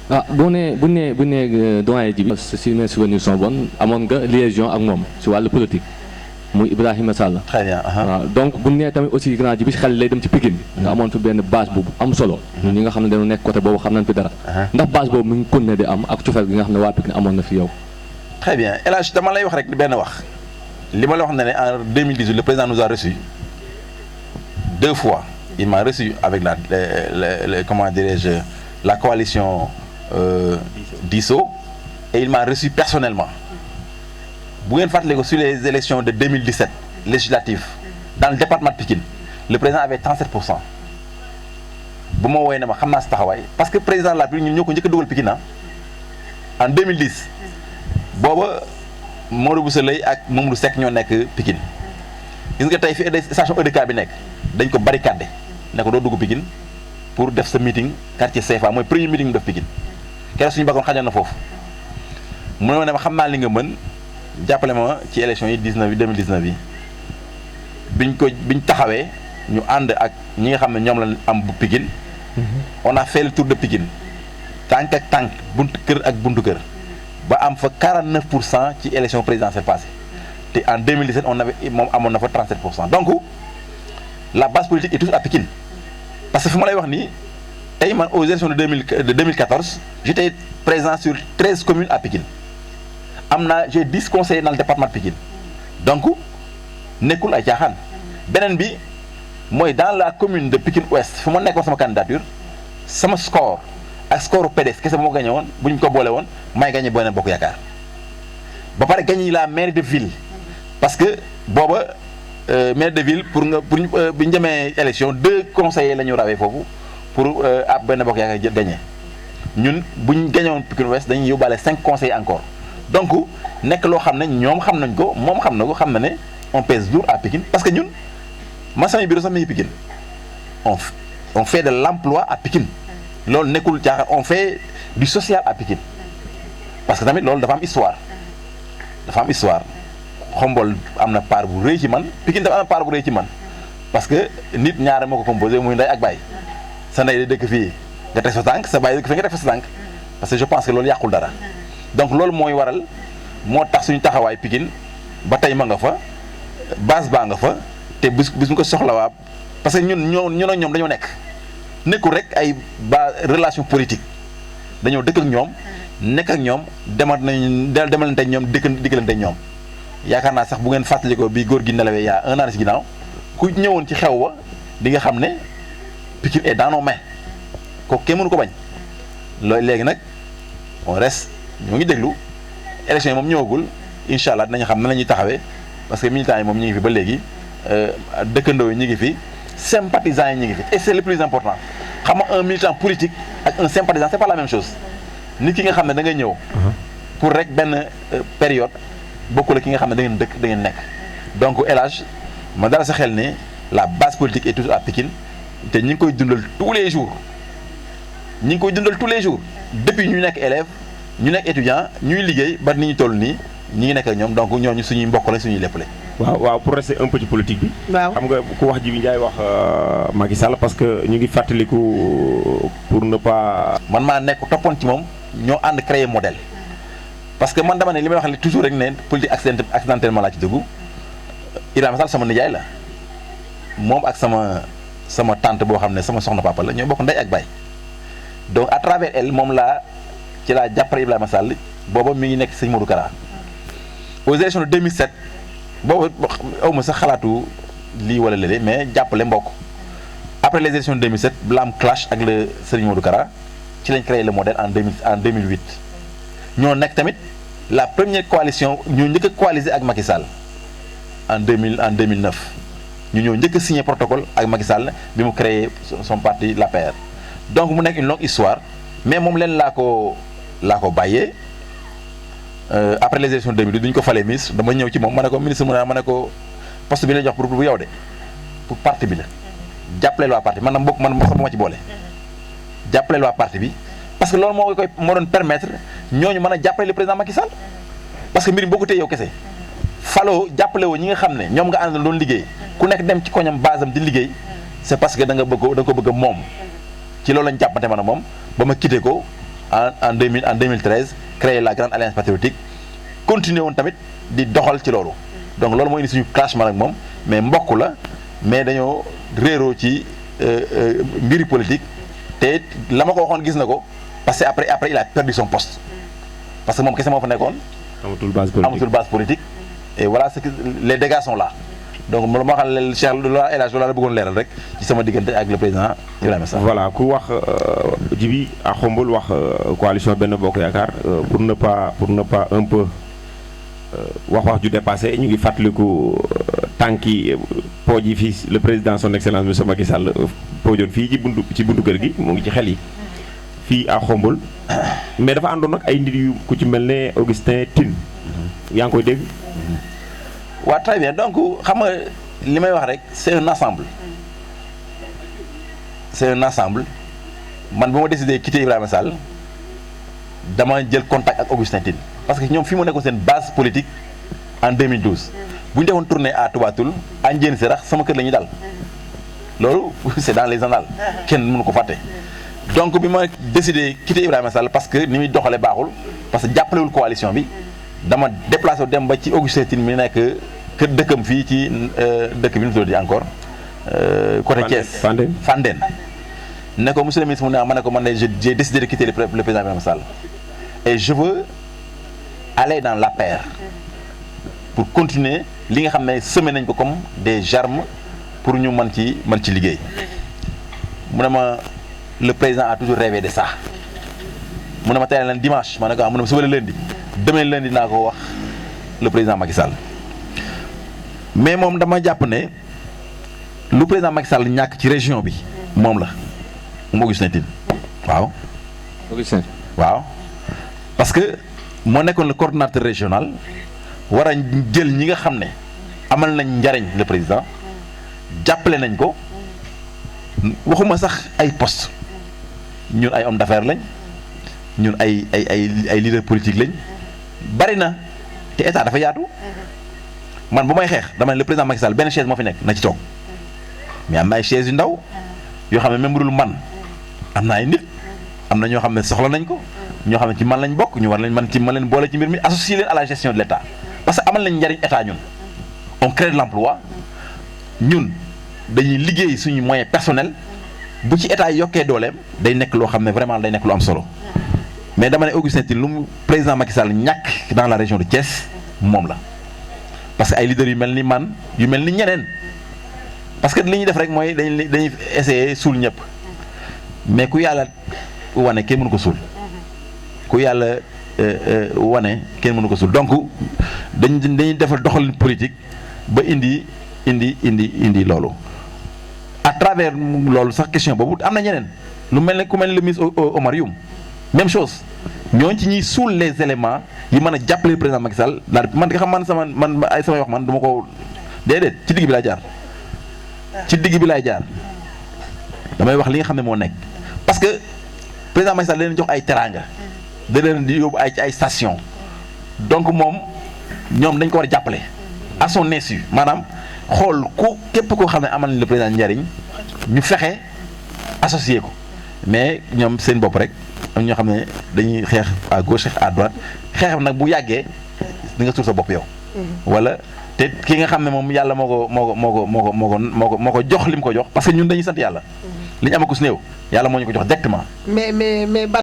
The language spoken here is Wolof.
ah bu nee doyen ji bi si mes souvenirs sont bons amoon nga liaison ak moom si wàllu politique muy Ibrahima Sall. très bien. waaw donc bu nee tamit aussi grand ji bi si xel lay dem ci Pikine nga amoon fi benn base bu am solo. ñun ñi nga xam ne dañoo nekk côté boobu xam nañ fi dara. ndax base boobu mu ngi continuer di am ak cofeel gi nga xam ne waa Pikine amoon na fi yow. très bien El Hadj dama lay wax rek benn wax li ma la wax ne en 2018 le président nous a reçu 2 fois. Il m'a reçu avec comment dirais-je, la coalition DISO et il m'a reçu personnellement. Vous pouvez faire sur les élections de 2017 législatives dans le département de Pikine, le président avait 37%. Parce que le président de la République, nous avons Pikine en 2010. Boba Modou Bousseley et Mamadou Seck ñoo nekk Pikine. Gis nga tay fi station EDK bi nekk dañ ko barricadé. Ne ko doo dugg Pikine pour def sa meeting quartier CFA mooy premier meeting mu def Pikine keroog suñu bakkoon xajoon na foofu mu ne ma xam naa li nga mën jàppale ma ci élection yi 2019 yi biñ taxawee ñu ànd ak ñi nga xam ne ñoom la am bu Pikine on a fait le tour de Pikine tànk ak tànk buntu kër ak buntu kër ba am fa 49% ci élection présidentielle passée te en 2017 moom amoon na fa 37%. Donc la base politique est tous à Pikine parce que fi ma lay wax nii tey man aux élections de 2014 j'étais présent sur 13 communes à Pikine j'ai 10 conseillers dans le département de Pikine donc nekkul ay caaxaan beneen bi mooy dans la commune de Pikine Ouest fi ma nekkoon sama candidature sama score ak score PDS kese ba ma gagné woon bu ñu ko boole woon may gagné Benno Bokk Yaakaar ba pare gagné la mairie de ville parce que booba maire de ville pour bi ñu demee élection 2 conseillers la ñu rawee foofu pour ab Benno Bokk Yaakaar gagné ñun bu ñu gagné woon Pikine Ouest dañuy yóbbaale 5 conseillers encore donc nekk loo xam ne ñoom xam nañ ko moom xam na ko xam na ne on pèse lourd à Pikine parce que ñun ma samay bureau sax mi ngi Pikine on fait de l'emploi à Pikine loolu nekkul caaxaan on fait du social à Pikine parce que tamit loolu dafa am histoire Xombol am na part bu rëy ci man Pikine dafa am na part bu rëy ci man parce que nit ñaare moo ko composé muy ndey ak baay sa ndey day dëkk fii nga teg sa tànk sa baay dëkk fii nga teg fa sa tànk parce que je pense que loolu yàqul dara donc loolu mooy waral moo tax suñu taxawaay Pikine ba tey ma nga fa base baa nga fa te bis ñu ko soxlawaa parce que ñun ak ñoom dañoo nekkul rek ay relation politique dañoo dëkk ak ñoom nekk ak ñoom demalante ak ñoom dikkalante ak ñoom yaakaar naa sax bu ngeen fàttalikoo bi góor gi nelawee yaa 1 an ci ginnaaw ku ñëwoon ci xew wa di nga xam ne Pikine est dans nos mains kooku kenn mënu ko bañ loolu léegi nag on reste ñoo ngi déglu élection yi moom ñëwagul incha allah dinañ xam nan la ñuy taxawee parce que militants yi moom ñu ngi fi ba léegi dëkkandoo yi ñu ngi fi sympathisants yi ñu ngi fi et c'est le plus important xam nga un militant politique ak un sympathisant c'est pas la même chose nit ki nga xam ne da ngay ñëw pour rek benn période bokkul ak ki nga xam ne da ngeen dëkk da ngeen nekk donc El Hadj ma dara sa xel ne la base politique est toujours à Pikine te ñi ngi koy dundal tous les jours depuis ñu nekk élève ñu nekk étudiant ñuy liggéey ba ni ñu toll nii ñi ngi nekk ak ñoom donc ñooñu suñuy mbokk la suñuy lépp la. waaw pour rester un peu ci politique bi. waaw xam nga ku wax Jibi Ndiaye wax Macky Sall parce que ñu ngi fàttaliku pour ne pas. man maa nekk toppoon ci moom ñoo ànd créer modèle parce que man dama ne li may wax toujours rek ne politique accidentellement laa ci dugg Ibrahima Sall sama nijaay la moom ak sama tante boo xam ne sama soxna papa la ñoo bokk ndey ak baay donc à travers elle moom ci laa jàppale Ibrahima Sall booba mi ngi nekk sëñ Modou Kara aux élections de 2007 boobu awma sax xalaatu lii wala léeg mais jàppale mbokk après les élections de 2007 la am clash ak le sëñ Modou Kara ci lañ créé le modèle en 2008 ñoo nekk tamit la première coalition ñoo njëkk a coaliser ak Macky Sall en 2009 ñu ñoo njëkk a signé protocole ak Macky Sall bi mu créé son parti l'APR donc mu nekk une longue histoire mais moom leen laa ko bàyyee après les élections de 2008 bi ñu ko falee ministre dama ñëw ci moom ma ne ko ministre mu ne ma ne ko poste bi la jox pour bu yow de pour parti bi la jàppaleel waa parti man sax bu ma ci boole jàppaleel waa parti bi parce que loolu moo doon permettre ñooñu mën a jàppale le président Macky Sall parce que mbir mi boo ko téye yow kese faloo jàppale woo ñi nga xam ne ñoom nga àndal doon liggéey ku nekk dem ci koñam basam di liggéey c'est parce que da nga ko bëgg moom ci loolu lañ jàppante man a moom ba ma quitté ko en 2013 créé la grande alliance patriotique continuer woon tamit di doxal ci loolu donc loolu moo indi suñu clashement ak moom mais mbokk la mais dañoo réeroo ci mbiri politique te la ma ko waxoon gis na ko parce que après il a perdu son poste parce que moom kese moo fa nekkoon amatul base politique et voilà ce que les dégâts sont là donc ma xam ne Cheikh loola El Hadj loola la bëggoon leeral rek ci sama diggante ak le président Ibrahima Sall. voilà ku wax Djibi ak Khombole wax coalition Benno Bokk Yaakaar pour ne pas un peu wax ju dépassé ñu ngi fàttaliku tànki pooj yi fii le président son excellence monsieur Macky Sall poojoon fii ci buntu kër gi mu ngi ci xel yi fii à Khombole mais dafa àndoon nag ay nit yu ku ci mel ne Augustin Tine yaa ngi koy dégg. waaw très bien donc xam nga li may wax rek c'est un ensemble man bu ma décidé quitter Ibrahima Sall dama jël contact ak Augustin Tine parce que ñoom fi mu nekkoon seen base politique en 2012 bu ñu defoon tournée à Touba Toul à Ndiéyène Sirakh sama kër la ñuy dal loolu c'est dans les annales kenn mënu ko fàtte donc bi ma décidé quitter Ibrahima Sall parce que ni muy doxalee baaxul parce que jàppalewul coalition bi dama déplacé dem ba ci Augustin Tine mi nekk kër dëkkam fii ci dëkk bi nu mu tudd encore côté Thiès Fandène ne ko monsieur le ministre mu ne ma ne ko man j'ai décidé de quitter le président Ibrahima Sall et je veux aller dans l'APR pour continuer li nga xam ne semé nañ ko comme des germes pour ñu mën ci liggéey mu ne ma le président a toujours rêvé de ça mu ne ma tey leen dimanche ma ne ko mu ne ma suba la lundi demain lundi naa ko wax le président Macky Sall mais moom dama jàpp ne lu président Macky Sall ñàkk ci région bi moom la moom Augustin Tine waaw. Augustin waaw parce que moo nekkoon le coordonnateur régional war a jël ñi nga xam ne amal nañ njariñ le président jàppale nañ ko waxuma sax ay poste ñun ay homme d'affaires lañ ñun ay leader politique lañ bari na te état dafa yaatu man bu may xeex dama ne le président Macky Sall benn chaise moo fi nekk na ci toog mais am na ay chaise yu ndaw yoo xam ne même bu dul man am na ay nit am na ñoo xam ne soxla nañ ko ñoo xam ne ci man lañ bokk ñu war lañ man leen boole ci mbir mi associer leen à la gestion de l'état parce que amal nañ njariñ état ñun on crée de l'emploi ñun dañuy liggéey suñu moyen personnel bu ci état yokkee dooleem day nekk loo xam ne vraiment day nekk lu am solo mais dama ne Augustin Tine lu mu président Macky Sall ñàkk dans la région de Thiès moom la parce que ay leaders yu mel ni man yu mel ni ñeneen parce que li ñuy def rek mooy dañuy essayer suul ñëpp mais ku yàlla wane kenn mënu ko suul ku yàlla wane kenn mënu ko suul donc dañuy defal doxalin politique ba indi loolu à travers loolu sax question boobu am na ñeneen lu mel ne ku mel ne le ministre Omar Youm même chose ñooñu ci ñuy suul les éléments yi mën a jàppale président Macky Sall daal man nga xam man samay wax man duma ko déedéet ci digg bi laay jaar damay wax li nga xam ne moo nekk parce que président Macky Sall da leen jox ay teraanga da leen di yóbbu ay station donc moom ñoom dañ ko war a jàppale à son insu maanaam xool képp koo xam ne amal nañ le président njariñ ñu fexe associé ko mais ñoom seen bopp rek am ñoo xam ne dañuy xeex à gauche xeex à droite xeex nag bu yàggee di nga suur sa bopp yow. wala te ki nga xam ne moom yàlla moo ko jox li mu ko jox parce que ñun dañuy sant yàlla. li ñu amagu si néew yàlla moo ñu ko jox directement. mais